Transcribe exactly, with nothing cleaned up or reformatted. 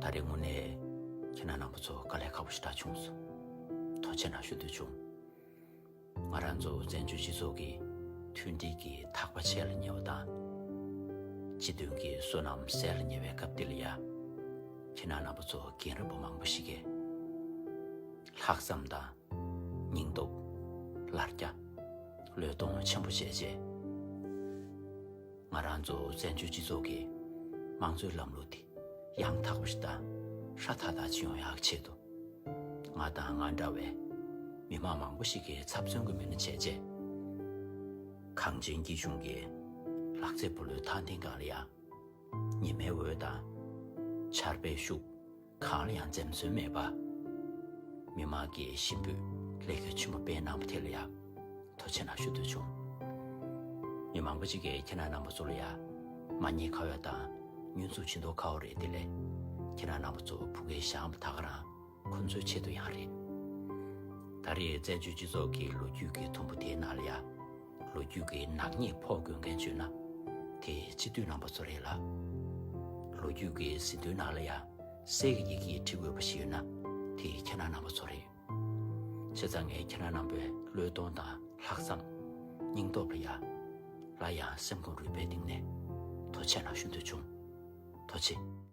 ད་རེས་དངོས་གནས་ཁྱེད་རྣམ་པ་ཚོ་དཀའ་ལས་ཁག་པོ་ཞེ་དྲག་བྱུང་སོང་། ཐུགས་རྗེ་ཆེ་གནང་ཞུ་འདོད་བྱུང་། ང་རང་ཚོ་བཙན་བྱོལ་སྤྱི་ཚོགས་ཀྱི་མཐུན་སྒྲིལ་གྱི་ཐག་པ་ཆད་ལ་ཉེ་བ་དང་། སྤྱི་མཐུན་གྱི་བསོད་ནམས་ཟད་ལ་ཉེ་བའི་སྐབས་འདི་ལ་ཡ། ཁྱེད་རྣམ་པ་ཚོ་རྒན་རབས་པ་མང་པོ་ཞིག་གིས་ལྷག་བསམ་དང་། སྙིང་སྟོབས། ལར་རྒྱ། བློས་གཏོང་ཆེན་པོ་བྱས་རྗེས། ང་རང་ཚོ་བཙན་བྱོལ་སྤྱི་ཚོགས་ཀྱི་དམངས་གཙོའི་ལམ་ལུགས་དེ་ཡང་དག་པ་ཞིག་དང་ཧྲ་ཐག་ཐག་ཅིག་ཡོང་ཡག་ཆེད་དུ། ང་དང་ང་འདྲ་བའི་མི་མང་མང་པོ་ཞིག་གིས་ཚབ་མཚོན་གྱི་མི་སྣ་བྱས་རྗེས། གངས་ཅན་སྐྱིད་གཤོངས་ཀྱི་ལག་རྩེད་སྤོ་ལོའི་ཐང་སྟེང་སྒང་ལ་ཡང་། ཉི་མའི་འོད་དང་། ཆར་པའི་ཤུགས། གང་ལ་ཡང་འཛེམ་ཟོན་མེད་པ། མི་དམངས་ཀྱི་ཞིམ་པོས་ལེགས་སྐྱེས་ཆེན་པོ་སྤེལ་གནང་བ་དེ་ལ་ཡང་ཐུགས་རྗེ་ཆེ་གནང་ཞུ་འདོད་བྱུང་། མི་མང་པོ་ཅིག་གིས་ཁྱེད་རྣམ་པ་ཚོ་ལ་ཡང་མ་ཉེས་ཁ་འོག་དང་བསྙོན་འཛུགས་བྱེད་མདོག་ཁ་པོ་རེད། དེ་ལས་ཁྱེད་རྣམ་པ་ཚོ་ཕུགས་འགན་བཞེས་པ་ད་ག་རང་ཁོ་ཚོའི་ཆེད་དུ་ཡང་རེད། ད་རེས་བཙན་བྱོལ་སྤྱི་ཚོགས་ཀྱི་ལོ་རྒྱུས་ཀྱི་དུམ་བུ་དེའི་ནང་ལ་ཡང་། ལོ་རྒྱུས་ཀྱི་ནག་ཉེས་ཕོག་དགོས་མཁན་བྱུང་ན། དེ་སྤྱི་འཐུས་རྣམ་པ་ཚོ་རེད་ལ། ལོ་རྒྱུས་ཀྱི་ཟིན་ཐོའི་ནང་ལ་ཡང་གསེར་གྱི་ཡི་གེ་བྲི་དགོས་པ་ཞིག་ཡོད་ན། དེ་ཁྱེད་རྣམ་པ་ཚོ་རེད། བྱས་ཙང་ངས་ཁྱེད་རྣམ་པའི་བློས་གཏོང་དང་ལྷག་བསམ། སྙིང་སྟོབས་ལ་ཡང་། སླར་ཡང་སེམས་ཁོང་རུས་པའི་གཏིང་ནས་ཐུགས་རྗེ་ཆེ་གནང་ཞུ་འདོད་བྱུང་། ཐུགས་རྗེ་ཆེ།